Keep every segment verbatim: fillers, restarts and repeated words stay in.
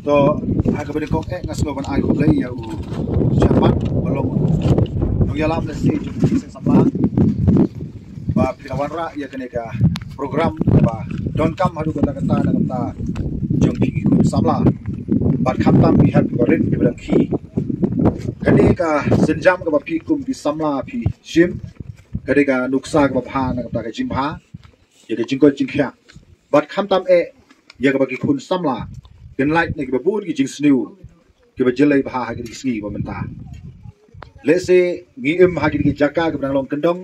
To, ha kaba nyngkong eh nga sngewbha ban ai khublei ïa u chairman ba long u nongïalam lehse jong ka seng samla ba phi la wanrah ïa kane ka program ba donkam haduh katta katta na ka bynta jong phi ki khun samla. Bad khamtam phi hap ki barit ki badang ki. Kane ka sienjam kaba phi kum ki samla phi shim, kane ka nuksa kaba bha na ka bynta ka jingbha ïa ka jingkoit jingkhiah. Bad khamtam eh ïa kaba ki khun samla kin lait na kiba bun ki jingsniew kiba jyllei bha ha kine ki sngi ba mynta. Lehse ngi im ha kine ki jaka kiba dang long kyndong,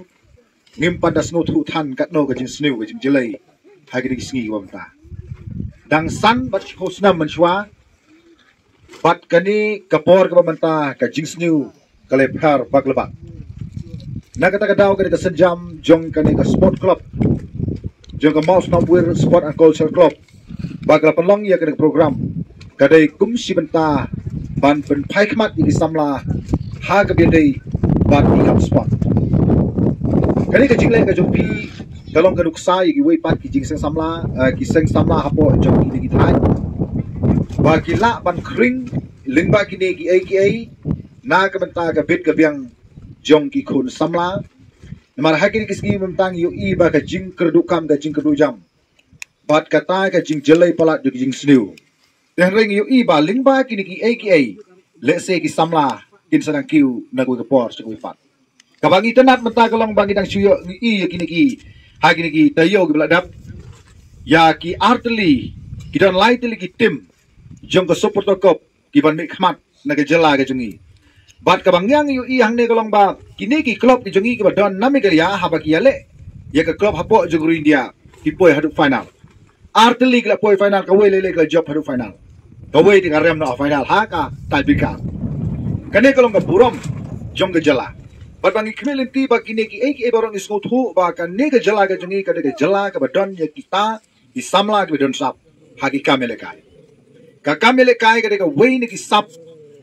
ngim pat da sngewthuh than katno ka jingsniew ka jingjyllei ha kine ki sngi ba mynta. Dang san bad shiphew snem mynshuwa, bad kane ka por kaba mynta ka jingsniew ka la pher bak la bak. Na kata ka daw kane ka sienjam jong kane ka sport club, jong ka Mawsynawr Sport and Culture Club, ba ka la pynlong ïa kane ka program, ka dei kum shi bynta ban pynphai khmat ïa ki samla ha kaba ïadei bad ki kam sport. Kane ka jingleh ka jong phi ka long ka nuksa ïa kiwei pat ki jingseng samla, eh, ki seng samla hapoh jong kine ki thaiñ ba ki lah ban khring lyngba kine kiei kiei na ka bynta ka bit ka biang jong ki khun samla. Namar ha kine ki sngi mynta ngi ïohi ba ka jingkyrduh kam ka jingkyrduh jam bad kata ka jingjyllei palat jong ki jingsniew. Te hynrei ngi ïohi ba lyngba kine kiei kiei lehse ki samla kin sa dang kiew na kawei ka por sha kawei pat. Kaba ngi tnat mynta ka long ba ngi dang shu ïohi ïa kine ki, ha kine ki taïew kiba la dep, ïa ki artylli, ki don lai tylli ki tim jong ka Subrata Cup kiban mih khmat na ka jylla ka jong ngi. Bad kaba ngi ïohi hangne ka long ba kine ki club ki jong ngi kiba don na Meghalaya haba ki ïaleh ïa ka club hapoh jong ka ri India ki poi haduh final. Artylli ki la poi final, kawei lei lei ka la jop haduh final, kawei te ka rem noh ha final ha ka tiebreaker. Kane ka long ka burom jong ka jylla. Bad ba ngi khmih lynti ba kine kiei kiei baroh ngi sngewthuh ba kane ka jylla ka jong ngi ka dei ka jylla kaba don ïa kita ki samla kiba don sap ha ki kam ïalehkai. Ka kam ïalehkai ka dei kawei na ki sap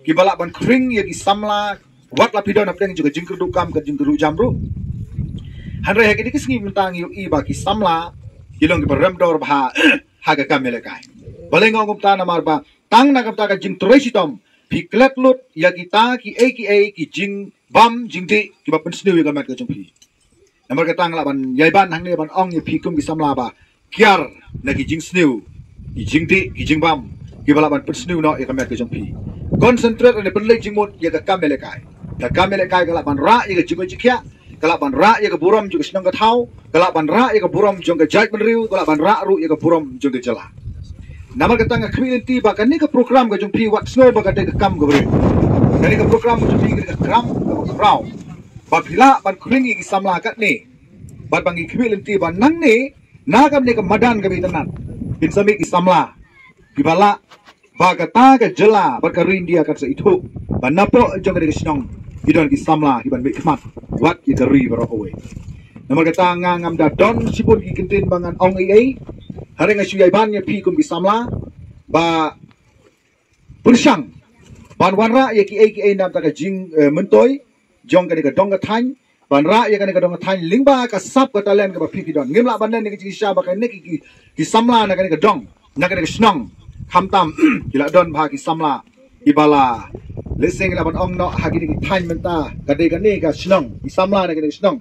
kiba lah ban khring ïa ki samla wat la phi don hapdeng jong ka jingkyrduh kam ka jingkyrduh jam ruh. Hynrei ha kine ki sngi mynta ngi ïohi ba ki samla ki long kiba rem dor bha ha ka kam ïalehkai. Balei nga ong kumta? Namar ba tang na ka bynta ka jingtrei shitom phi klet lut ïa kita kiei kiei ki jingbam jingdih kiba pynsniew ïa ka met ka jong phi. Namar kata nga lah ban ïai ban hangne ban ong ïa phi kum ki samla ba kiar na ki jingsniew, ki jingdih, ki jingbam kiba lah ban pynsniew noh ïa ka met ka jong phi. Concentrate ne pynleit jingmut ïa ka kam ïalehkai. Ka kam ïalehkai ka lah ban rah ïa ka jingkoit jingkhiah, ka lah ban rah ïa ka burom jong ka shnong ka thaw, ka lah ban rah ïa ka burom jong ka jaitbynriew, ka lah ban rah ruh ïa ka burom jong ka jylla. Namar kata nga khmih lynti ba kane ka program ka jong phi wat sngew ba ka dei ka kam kaba rit. Kane ka program ka jong phi ka dei ka kam kaba khraw ba phi lah ban khring ïa ki samla katne. Bad ba ngi khmih lynti ba nangne na kamne ka madan kaba itynnad kin sa mih ki samla kiba lah ba kata ka jylla bad ka ri India kan sa ithuh ba napoh jong kane ka shnong ki don ki samla kiban mih khmat wat ïa ka ri baroh kawei. Namar kata nga ngam da don shibun ki kyntien ba ngan ong ei ei. Hynrei nga shu ïai ban ïa phi kum ki samla ba pyrshang ban wanrah ïa kiei kiei na ka bynta ka jing, eh, myntoi jong kane ka dong ka thaiñ, ban rah ïa kane ka dong ka thaiñ lyngba ka sap ka talent kaba phi phi don. Ngim lah ban len ïa ka jingshisha ba kane ki, ki, ki samla na kane ka dong, na kane ka shnong, khamtam ki la don bha ki samla kiba la, lehse ngi lah ban ong noh ha kine ki thaiñ mynta ka dei kane ka shnong, ki samla na kane ka shnong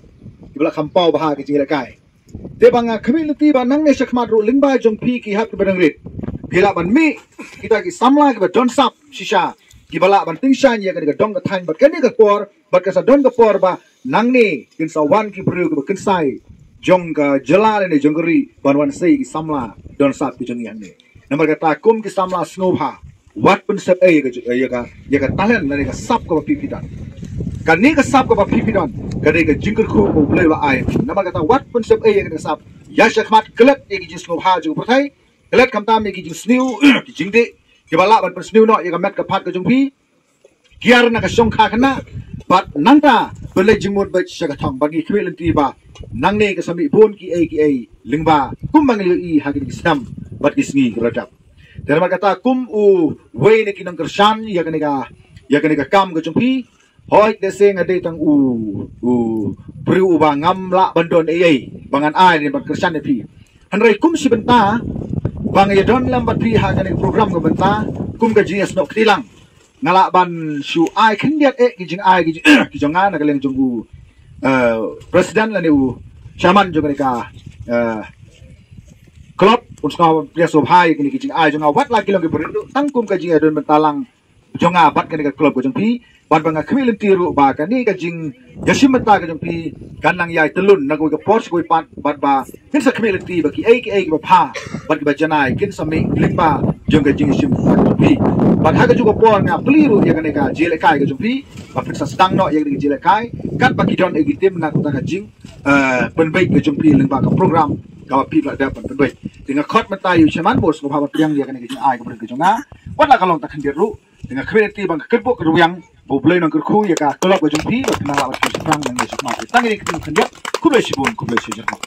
kiba la kham paw bha ha ka jingïalehkai. Te ba nga khmih lynti ba nangne shakhmat ruh lyngba jong phi ki hap kiba dang rit, phi lah ban mih kita ki samla kiba don sap shisha kiba lah ban tyngshaiñ ïa kane ka dong ka thaiñ bad kane ka por bad ka sa don ka por ba nangne kin sa wan ki briew kiba kynsai jong ka jylla lane jong ka ri ban wan sei ki samla don sap ki jong ngi hangne. Namar kata kum ki samla sngewbha wat pynsep ei ïa ka, ïa ka, ïa ka talent lane ka sap kaba phi phi don. Kane ka sap kaba phi phi don ka dei ka jingkyrkhu kaba U Blei u la ai. Namar kata wat pynsep ei ïa ka sap. Ïa shakhmat klet ïa ki jingsngewbha jong ka pyrthei, klet khamtam ïa ki jingsniew, ki jingdih kiba lah ban pynsniew noh ïa ka met ka phad ka jong phi. Kiar na ka shongkha khynnah bad nangta pynleit jingmut beit sha ka thong. Bad ngi khmih lynti ba nangne ka sa mih bun kiei kiei lyngba kumba ngi la ïohi ha kine ki snem bad ki sngi ki la dep. Te namar kata kum uwei na ki nongkyrshan ïa kane ka, ïa kane ka kam ka jong phi, hooid lehse nga dei tang u, u briew uba ngam lah ban don ei ei ba ngan ai ne ban kyrshan ïa phi. Hynrei kum shi bynta ba nga ïa don lem bad phi ha kane ka program ka bynta kum ka jingïasnoh kti lang. Nga lah ban shu ai khyndiat eh ki jingai ki jing-, ki jong nga na ka liang jong u, eh, president lane u chairman jong kane ka, eh, club, un sngewbha pdiang sngewbha ïa kine ki jingai jong nga wat la ki long ki barit ruh tang kum ka jingïadon bynta lang jong nga bad kane ka club ka jong phi, bad ba nga khmih lynti ruh ba kane ka jingïashim bynta ka jong phi kan nang ïai tyllun na kawei ka por sha kawei pat, bad ba ngin sa khmih lynti ba kiei kiei kiba bha bad kiba janai kin sa mih lyngba jong ka jingïashim bynta ka jong phi. Bad ha kajuh ka por nga plie ruh ïa kane ka jingïalehkai ka jong phi ba phin sa sdang noh ïa kane ka jingïalehkai katba ki don ïa ki tim na kata ka jing, eh, pynbeit ka jong phi lyngba ka program kaba phi la dep ban pynbeit. Te nga khot mynta ïa u chairman ba u sngewbha ban pdiang ïa kane ka jingai ka barit ka jong nga. Wat la ka long tang khyndiat ruh, te nga khmih lynti ba nga kyrpad ka rwiang ba U Blei un nang kyrkhu ïa ka club ka jong phi ba phin nang lah ban kiew shaphrang nangne shakhmat. Tang ïa kane ka khyndiat, khublei shibun, khublei shibun.